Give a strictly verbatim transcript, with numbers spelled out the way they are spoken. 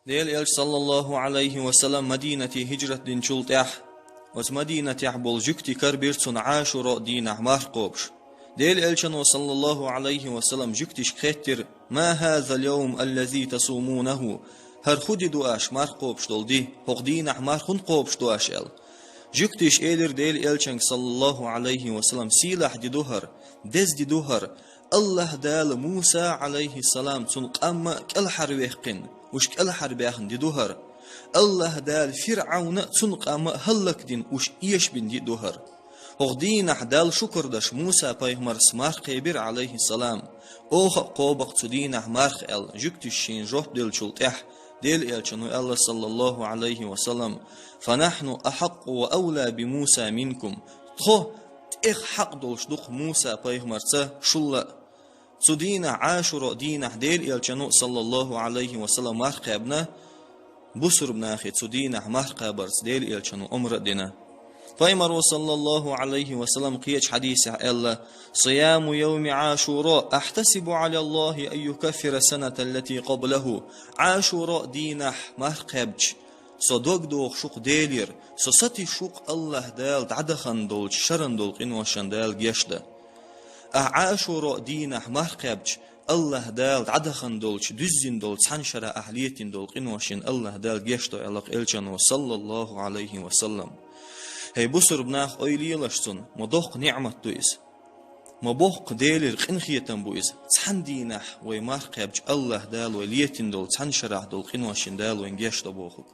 Дела Элча, саллаллаху Ӏалайхи ва саллам, Мадинате хӀижрат динчул тӀаьхьа, оцу Мадинатехь болу жуьгтий карабира цунна Ӏашуро дийнахь марха кхобуш. Дела Элчано, саллаллаху Ӏалайхи ва саллам, жуьгтишка хеттира: «Ма хазал йовм аллази тасумунаху?» «ХӀара хӀун ди ду аш марха кхобуш долу ди? ХӀокху дийнахь марха хӀунда кхобуш ду аш?» – аьлла. Жуьгтиша элира Дела Элчанга, саллаллаху Ӏалайхи ва саллам: «Сийлахь ди ду хӀара, деза ди ду хӀара. Аллаха Дала Муса, Ӏалайхиссалам, цуьнан къам а кӀелхьарваьккхина, уьш кӀелхьарбаьхна ди ду хӀара. Аллаха Дала ФирӀавна а, цуьнан къам а хӀаллакдина, уьш эшабина ди ду хӀара. ХӀокху дийнахь Далла шукур деш Муса пайхамарца марха кхебира, Ӏалайхиссалам. Оха а кхобу-кх цу дийнахь марха», – аьлла, жуьгтиша шена жоп деллачул тӀаьхьа Дела Элчано аьлла, саллаллаху Ӏалайхи ва саллам: «Фанахьну ахьакъу ва авла би Муса минкум». Тхо тӀех хьакъ долуш ду-кх Муса пайхамарца шул а. Цу дийнахь, Ӏашуро дийнахь, Дела Элчано, саллаллаху Ӏалайхи ва саллам, марха кхаьбна, бусурба нахе цу дийнахь марха кхабарца Дела Элчано омра а дина. Пайхамаро, саллаллаху Ӏалайхи ва саллам, кхечу хьадисехь аьлла: «Сияму йовми Ӏашуро ахьтасибу Ӏалаллахи ан юкаффира саната аллати къаблаху». Ӏашуро дийнахь марха кхаьбча, со дог дохуш ву-кх Делера, со сатуьйсуш ву-кх Аллаха Дала дӀадахана долчу шарна долу къиношна Дала гечдан. Ахь Ӏашуро дийнахь марха кхаьбча, Аллаха Дала дӀадахана долчу, дуьззина долу цхьана шарахь ахь летийна долу къиношна Аллаха Дала гечдо аьлла-кх Элчано, саллаллаху Ӏалайхи ва саллам. ХӀей, бусурба нах, ойла елаш цунна, ма доккха ниӀмат ду иза. Ма боккха Делера къинхетам бу иза. Цхьана дийнахь вай марха кхаьбча, Аллаха Дала вай летийна долу цхьана шарахь долу къиношна Дала вайна гечдо бохург.